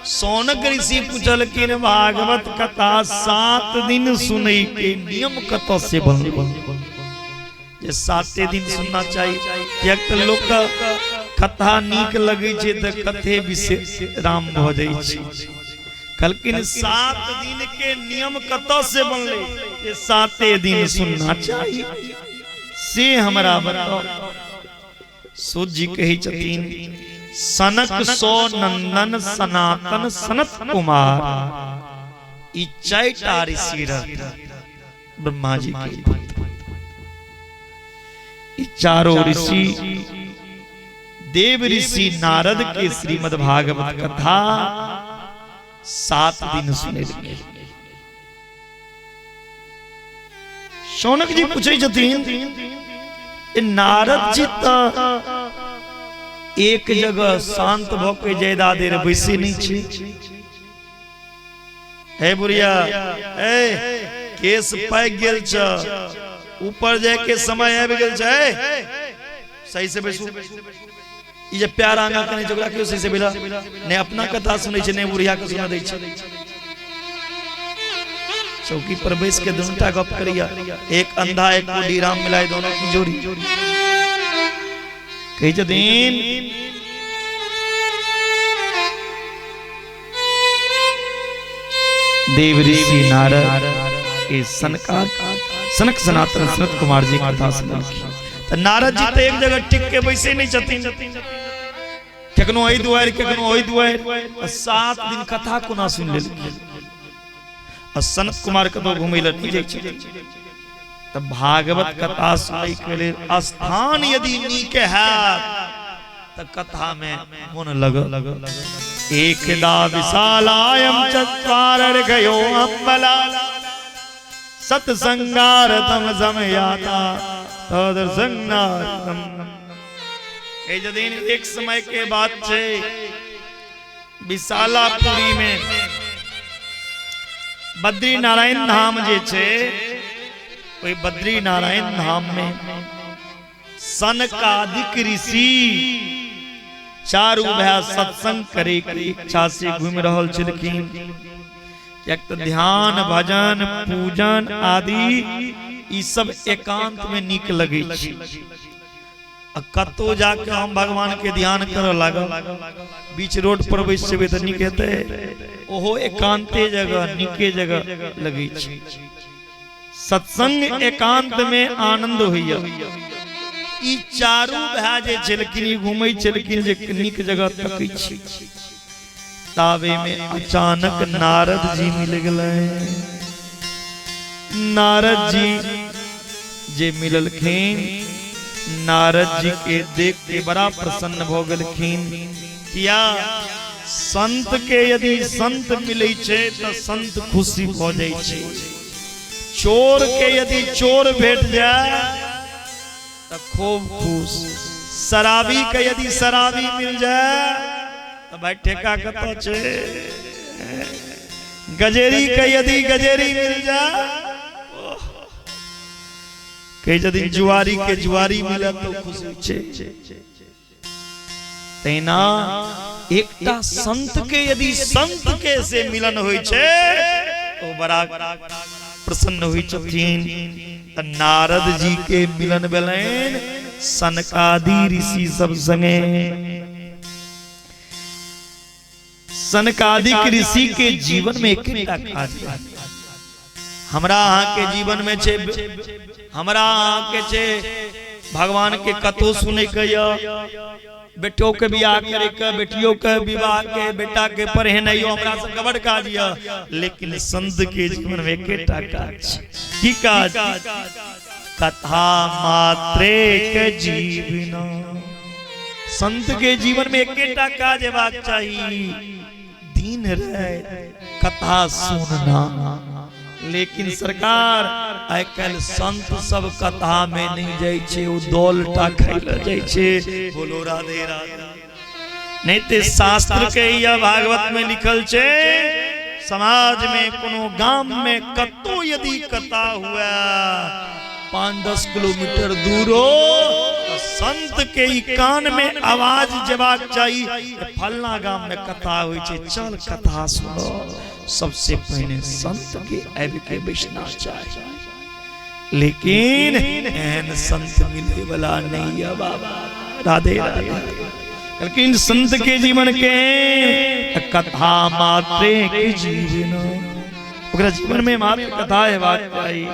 सौनक ऋषि पूछलखिन भागवत कथा 7 दिन सुनै के नियम कतऽ से बनल जे 7 दिन सुनना चाही? किएक तऽ लोक कथा नीक लगै छै तऽ कथे विश्राम भऽ जाइ छै। कहलखिन 7 दिन के नियम कतऽ से बनलै जे 7 दिन सुनना चाही, से हमरा बताओ। सूत जी कहै छथिन सनक सो नंदन सनातन सनत कुमार, ई चारिटा ऋषि रहथिन ब्रह्मा जी के पुत्र। ई चारो ऋषि देव ऋषि नारद के श्रीमद् भागवत कथा 7 दिन सुनेलखिन। शौनक जी पूछै छथिन नारद जी तऽ एक जगह शांत भऽ के ज्यादा देर बैसे नहीं छै। हे बुढ़िया, ए केस पाकि गेल छ, ऊपर जाय के समय आबि गेल छै, सही से बैसू। ई जे प्यार आंगा कने छै ओकरा केओ सही से बैला नहि, अपना कथा सुनै छै नहि बुढ़िया के सुना दै छै। चौकी पर बैस के दुनूटा गप करिया, एक अंधा एक बूढ़ी, राम मिलाए दोनों की जोड़ी। कहै छथिन देव ऋषि नारद के सनका सनक सनातन सनत कुमार जी कथा सुनलखिन। तऽ नारद जी तऽ एक जगह टिक के बैसे नहि छथिन, केखनो एहि दुआरि केखनो ओहि दुआरि, 7 दिन कथा कोना सुनि लेलखिन? आ सनत कुमार कतौ घुमै लए नहि जाइ छथिन। तऽ भागवत कथा सुनै के लेल स्थान यदि नीक हैत तऽ कथा में मन लग। एकदा विशालायम चत्वार गयो अम्बला सत्संगारतम समयाता तदसंगारतम। ए जदिन एक समय के बात छै, विशालापुरी में बद्री नारायण धाम जे छै, ओहि बद्री नारायण धाम में सनकादिक ऋषि चारू भाय सत्संग करे के इच्छा से घूमि रहल छलखिन। किएक तऽ ध्यान भजन पूजन आदि ई सब एकांत में नीक लगै छै। आ कतौ जाके हम भगवान के ध्यान करऽ लागब, बीच रोड पर बैस जेबै तऽ नीक हेतै? ओहो एकांते जगह नीके जगह लगै छै। सत्संग एकांत में आनंद होइया। ई चारू भाय जे छलखिन ई घूमै छलखिन जे नीक जगह तकै छी, ताबे में अचानक नारद जी मिल गेलै। नारद जी जे मिललखिन, नारद जी के देख के बड़ा प्रसन्न भऽ गेलखिन। किया? संत के यदि संत मिलै छै तऽ संत खुशी भऽ जाइ छै। चोर के यदि चोर भेट जाय तऽ खूब खुश। शराबी के यदि शराबी मिल जाय तऽ भाई ठेका कतऽ छै? गजेरी के यदि गजेरी मिल जाय, कहै छथिन जुआरी के जुआरी मिलत तऽ खुश होइ छै। तहिना एकटा संत के यदि संत के से मिलन होइ छै ओ बड़ा प्रसन्न होइ छथिन। तऽ नारद जी के मिलन भेलनि सनकादि ऋषि सब संगे। सनकादिक ऋषि के जीवन में एकटा काज रहै। हमरा अहाँ के जीवन में छै, हमरा अहाँ के छै भगवान के कथो सुनै के य, बेटो के बियाह करे के, बेटियों के विवाह के, बेटा के पढ़ेनाइ, हमरा सबके बड़ काज य। लेकिन संत के जीवन में एकेटा काज छै। की काज? कथा मात्रे के जीवन। संत के जीवन में एकेटा काज हेबाक चाही, दिन राति कथा सुनना। लेकिन सरकार आइ काल्हि संत सब कथा में नहीं जाइ छै, ओ दौल टा खाइ लए जाइ छै। बोलो राधे राधे। नहीं ते शास्त्र के या भागवत में लिखल छै, समाज में कोनो गाम में कतौ यदि कथा हुआ 5-10 किलोमीटर दूर हो, संत के ई कान में आवाज जेबाक चाही, फलना गाम में कथा होइ छै, चल कथा सुनो। सबसे पहिने संत के आबि के बैसना चाही, लेकिन एहन संत मिले वाला नहीं है बाबा। राधे राधे। लेकिन संत के जीवन के कथा मात्रे के जीवन, ओकरा जीवन में मात्र कथा हेबाक चाही।